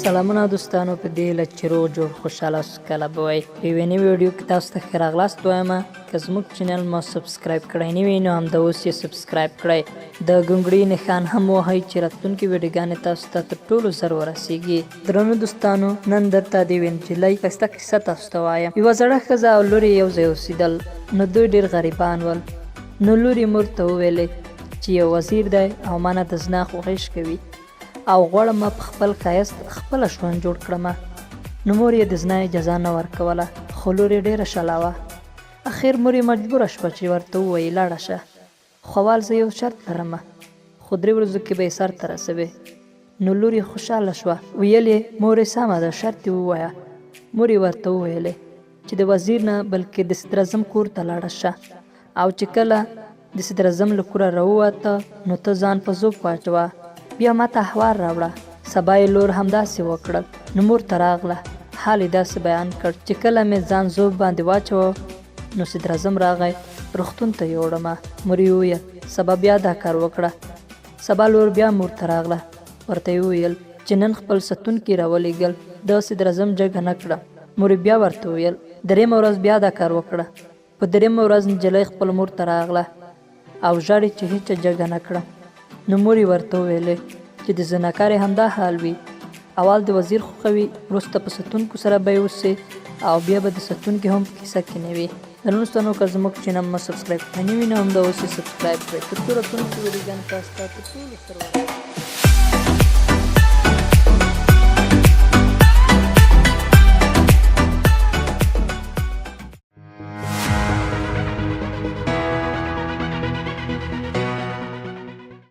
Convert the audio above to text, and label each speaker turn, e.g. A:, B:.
A: سلامونه دوستانو، په دې هیله چې روغ جوړ، خوشحاله او سوکاله به وئ. په یوې نوې ویډیو کې تاسو ته ښه راغلاست وایم. که زموږ چینل مو سبسکرایب کړی نه وي، نو همدا اوس یې سبسکرایب کړئ، د ګونګړي نښان هم ووهئ چې راتلونکې ویډیوګانې تاسو ته تر ټولو زر ورسیږي. درنو دوستانو، نن درته د یوې نجلۍ ښایسته کیسه تاسو ته وایم. یوه زړه ښځه او لور یې یو ځای اوسیدل. نو دوی ډیر غریبان ول. نو لور یې مور ته وویلې چې یو وزیر دی او مانه د زنا خواهش کوي او غواړم په خپل ښایست خپله ژوند جوړ کړم. نو مور یې د زنا اجازه نه ورکوله، خو لور یې ډېره شلا وه. اخر مور یې مجبوره شوه چې ورته ووایي لاړه شه، خو اول زه یو شرط لرم، خو درې ورځو کې به یې سر ته رسوې. نو لور یې خوشحاله شوه، ویل یې مورې سمه ده، شرط دې ووایه. مور یې ورته وویلې چې د وزیر نه بلکې د صدراعظم کور ته لاړه شه او چې کله د صدراعظم له کوره راووته نو ته ځان په ذوب واچوه، بیا ماته احوال راوړه. سبا یې لور همداسې وکړل، نو مور ته راغله، حال یې داسې بیان کړ چې کله مې ځان ذوب باندې واچوه نو صدراعظم راغی، روغتون ته یوړمه. مور یې وویل سبا بیا دا کار وکړه. سبا لور بیا مور ته راغله، ورته یې وویل چې نن خپل ستونکي راولېږل، ده صدراعظم جګه نه کړه. مور یې بیا ورته وویل درېیمه ورځ بیا دا کار وکړه. په درېیمه ورځ نجلۍ خپل مور ته راغله او ژاړي چې هیچا جګه نه کړه. نو مور یې ورته وویلې چې د زناکارې همدا حال وي، اول د وزیر خوښوي، وروسته په ستونکو سره به یې اوسي او بیا به د ستونکي هم په کیسه کې نه وي. درنو دوستانو، که زموږ چینل مو سبسکرایب کړی نه وي، نو همدا اوس یې سبسکرایب کړئ تر څو راتلونکې ویډیوګانې تاسو ته تر ټولو ستر ورسیږي.